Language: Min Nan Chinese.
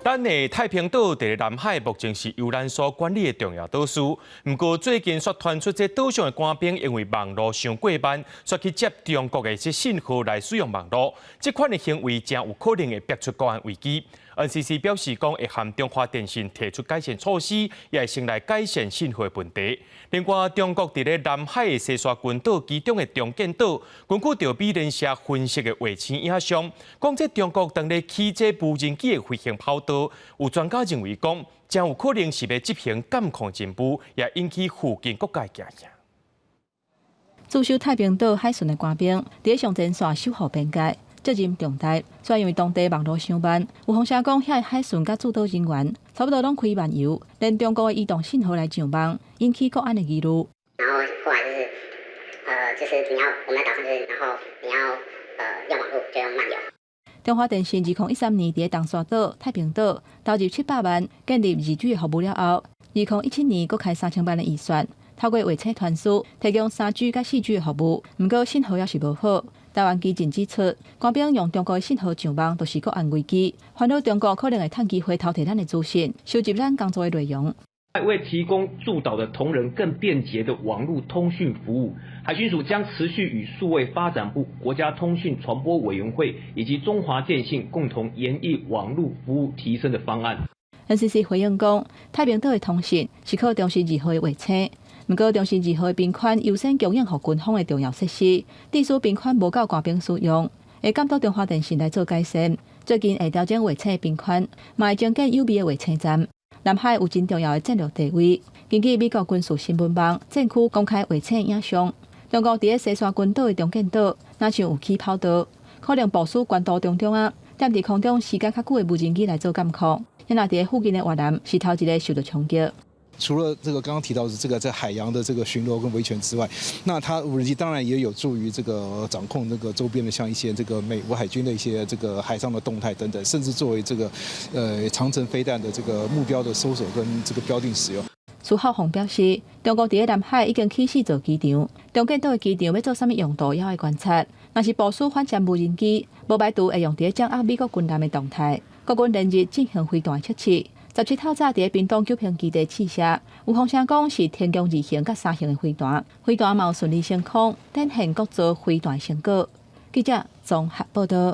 咱的太平島佇南海，目前是由咱所管理的重要島嶼。毋過最近煞傳出這島上的官兵因為網路傷過慢，煞去接中國的這信號來使用網路，這款的行為誠有可能會逼出國安危機。NCC 表示講會向中華電信提出改善措施，也會先來改善信號的問題。另外，中國佇咧南海的西沙群島其中的中建島，根據著美聯社分析的衛星影像，講這中國當咧起這無人機的飛行跑道，有專家認為講，誠有可能是欲執行監控任務，也引起附近國家驚嚇。駐守太平島海巡的官兵佇上前線守護邊界，責任重大。主要因為當地網路傷慢，有風聲講遐的海巡佮駐島人員差不多攏開漫遊，連中國的移動信號來上網，引起國安的疑慮。然後後來就是，就是你要我們在島上就是，然後你要用網路就用漫遊。中華電信2013年佇東沙島、太平島投入700萬建立2G 的服務了後，2017年閣開3000萬的預算，透過衛星傳輸提供3G 佮4G 的服務，毋過信號猶是無好。台灣基進指出，官兵用中國的信號上網，就是國安危機，煩惱中國可能會趁機會偷提咱的資訊，收集咱工作的內容。為提供駐島的同仁更便捷的網路通訊服務，海巡署將持續與數位發展部、國家通訊傳播委員會以及中華電信共同研議網路服務提升的方案。 NCC 回應講，太平島的通信是靠中時二號的衛星，毋過中時二號的頻寬優先供應予軍方的重要設施，致使頻寬無夠官兵使用，會監督中華電信來做改善。最近會調整衛星的頻寬，嘛會增建有備的衛星站。南海有真重要的戰略地位。根據美國軍事新聞網戰區公開衛星影像，中國佇咧西沙群島的中建島，若像有起跑道，可能部署懸途中中啊，踮佇空中時間較久的無人機來做監控。現在佇咧附近的越南是頭一个受到衝擊。除了這個剛剛提到的這個在海洋的這個巡邏跟維權之外，那它無人機當然也有助於這個掌控那個周邊的像一些這個美國海軍的一些這個海上的動態等等，甚至作為這個長程飛彈的這個目標的搜索跟這個標定使用。蘇孝宏表示，中國佇咧南海已經起始造機場，中建島的機場欲做啥物用途，猶愛觀察。若是部署反潛無人機，無排除會用佇咧掌握美國軍艦的動態。國軍連日進行飛彈測試。17透早佇咧屏東九評基地試射，有風聲講是天弓二型佮三型的飛彈，飛彈嘛有順利升空，展現國造飛彈成果。記者綜合報道。